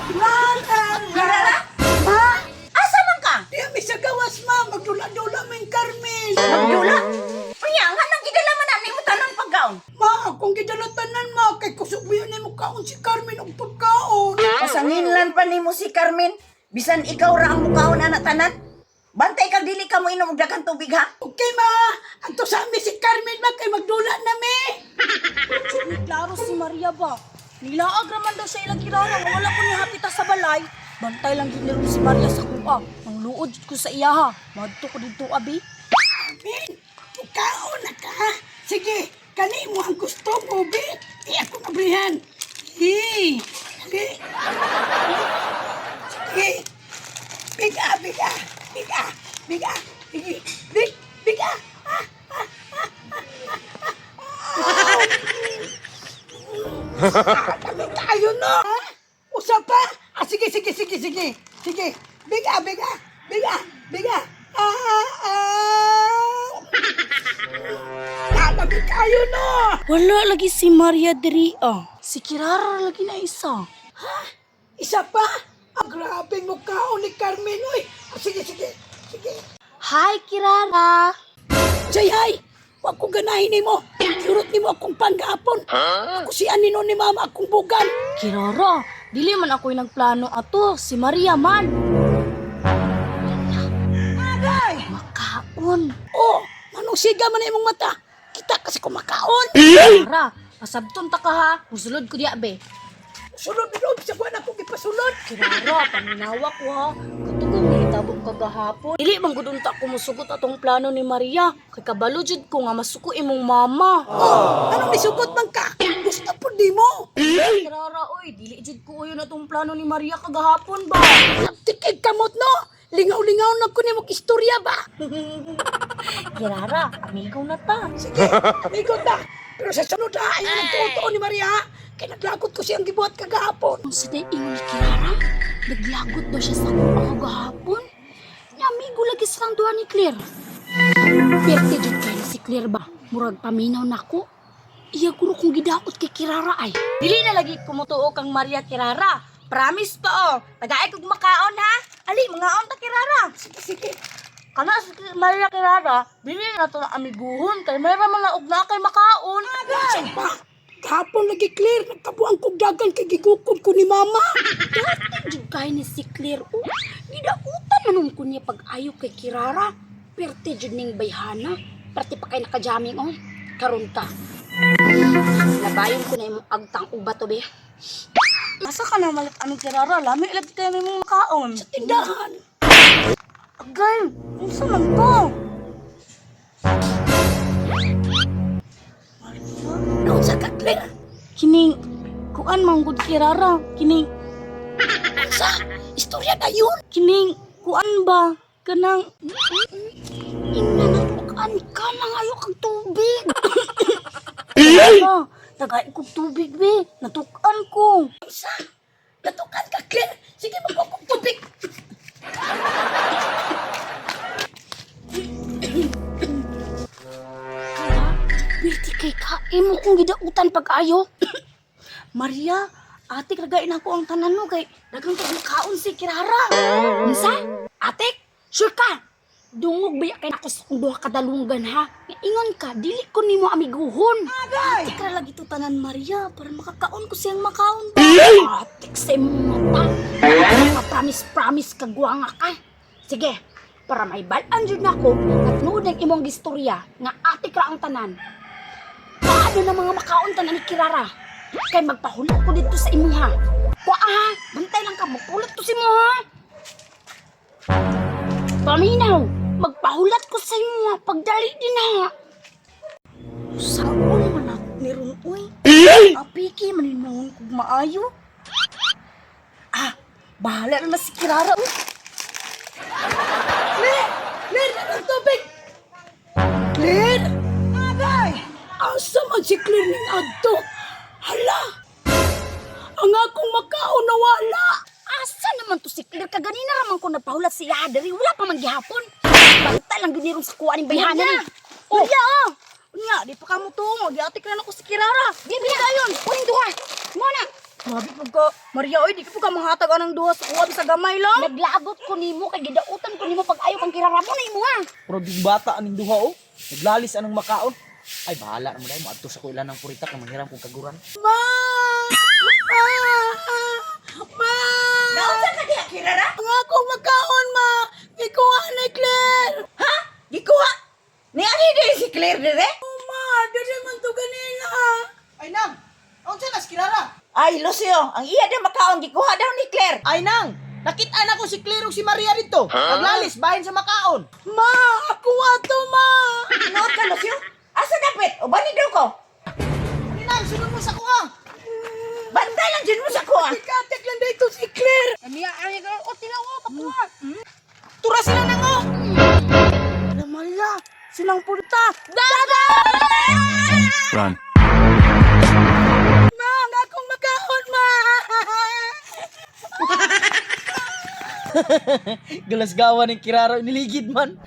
Round and Kirara? round. Ma, Asa man ka? di mi sa gawas, ma. Magdula-dula min Carmen. Magdula? Unya, nga nang gidala man na nimo tanan pagkaon. Ma, kung gidala tanan, ma, kay kusog mo yun mo kaon si Carmen og pagkaon. Pasanginlan pa nimo si Carmen. Bisan ikaw ra ang mukaon ana tanan. Bantay kag dili ka mo inom og daghang tubig ha. Okay, ma. Anto sa amin si Carmen, ma, kay magdula na mi. Klaro si Maria ba? Nilaag raman daw sa ilang kirara nga wala ko niya hapita sa balay. Bantay lang gid nila si Maria sa kuha. Mangluod jud ko sa iya ha. Madto ko didto abi. Carmen, mukaon na ka. Sige, kani mo ang gusto mo, bi. Di ako mabrihan. Hi, sige. Sige. Biga, biga, biga, biga, sige, big, biga. Ah, ah, ah, ah, ah, ah. Ah, dami tayo, no? Ha? Usa pa? Ah, sige, sige, sige, sige. Sige. Biga, biga, biga, biga. Ah, ah, ah. Lalabi tayo, no? Wala lagi si Maria diri ah. Si Kirara lagi na isa. Isa pa? Ah, grabe mo kaon ni Carmen, oy. Ah, sige, sige, sige. Hi Kirara. Jay, hay! Huwag kong ganahin nimo. Kirot nimo akong panggapon. Ako si anino ni mama akong bugan. Kirara, dili man ako'y nagplano ato, si Maria man. Agay! Makaon. Oh, manong siga man na imong mata. Kita kasi kumakaon. Kirara, pasabton ta ka ha. Musulod ko diya be. Sulod loob sa kuwan akong ipasulod. Kirara, paminawa ko ha. Katugong nahitabo kagahapon. Dili man gud unta ko musugot atong plano ni Maria. Kay kabalo jud ko nga masuko imong mama. Oh, anong nisugot man ka? Gusto po di mo. Kirara, oy, dili jud ko uyon atong plano ni Maria kagahapon ba. Tikig kamot no. Lingaw-lingaw na ko nimo istorya ba? Kirara, amigo na ta. Sige, amigo ta. Pero sa sunod ha, ayaw nagtuo ni Maria. Ha? Kay naglagot ko siyang gibuhat kagahapon. Kung sa day ingon ni Kirara, naglagot daw siya sa kuha kagahapon. Ni amigo lagi silang duha ni Claire. Perte jud kay si Claire ba? Murag paminaw nako. Iya guro kong gidaot kay Kirara ay. Dili na lagi kumutuo kang Maria Kirara. Promise pa oh. Tagaay kog makaon ha. Ali, mangaon ta Kirara. Sige, sige. Kana si Maria Kirara, dili na to na amiguhon kay may ra man na og na kay makaon. Saan pa? Kahapon lagi clear, nagkabuang kog dagan kay gigukom ko ni mama. Dati jud kay ni si Claire oh. Gidautan man ko niya pag-ayo kay Kirara. Perte jud ning bayhana. Perte pa kay nakajaming oh. Karon ka. Labayon ko na imong agtang uba to be. Asa ka na malit anong Kirara? Lami lagi kayo may mong makaon. Sa tindahan. Agay, unsa man to? Noon sa ka Claire. Kining kuan man gud Kirara, kining Sa istorya na yun. kining kuan ba kanang Ingna na tukan ka mangayo kag tubig. Kirara, tagay kog tubig be, natukan ko. Sa natukan ka Claire. Sige magkukog tubig. Kaya, perte kay ka imo kong gidautan pag-ayo. Maria, ate kagain ako ang tanan mo kay daghang kag makaon si Kirara. Unsa? Atik, sure ka? Dungog ba kay nako sa akong duha ka dalunggan ha? Nga Ingon ka, dili ko nimo amiguhon. Ate kra lagi to tanan Maria para makakaon ko siyang makaon ba. Atik sa imong mata. Ka-promise promise ka guwanga ka. Sige, para may balaan jud nako at nuod ang imong gistorya nga atik ra ang tanan. Paano na mga makaon tanan ni Kirara? Kay magpahulot ko dito sa imuha. Kuha ha, bantay lang ka, magpulot to sa imuha. Paminaw, magpahulat ko sa imuha pagdali din ha. Saon man ako ni ron oy. Apiki man ingon kog maayo. Ah, bahala na na si Kirara oy. Claire! Claire, na ng tubig! Claire? Agay! Asa man si Claire ning adto? Hala! Ang akong makaon nawala! Asa naman to si Claire? Kaganina raman ko nagpahulat si iya diri, wala pa man gihapon. Banta lang gyud ni ron sa kuha ning bayhana ni. Oh. Maria, oh. Unya, di pa ka mo tungo. Di ate na ko si Kirara. Di biya dayon. Uning duha. Mo na. Grabe pud ka, Maria oy, di ka pud ka manghatag anang duha sa kuha sa gamay lang. Naglagot ko nimo kay gidautan ko nimo pag ayo kang kirara mo na imo ha. Pero di bata aning duha oh. Naglalis anang makaon. Ay bahala na mo dahil moadto sa kuilan ng purita kang manghiram kong kaguran. Ma! Ma! Ma! Naunsa ka diha, Kirara? Ang akong makaon, ma! Gikuha ni Claire! Ha? Gikuha? Ni ani diri si Claire dire? Oh, ma! Dili man to ganina! Ay nang, unsa na si Kirara? Ay, Lucio, ang iya daw makaon gikuha daw ni Claire. Ay nang, nakita na ko si Claire ug si Maria dito. Naglalis bahin sa makaon. Ma! Ako ato, ma! Tinuod ka, Lucio? Asa dapit? O bani daw ko? Ay nang, sunod mo sa kuha. Bantay lang dyan mo sa kuha. Ikatik lang dito si Claire! Kami ay o tilaw o pakuha. Tura sila nang oh. Ala Maria, silang purta. Dada! Run. Ma! Ang akong makaon, ma! Galasgawan ng Kirara niligid man.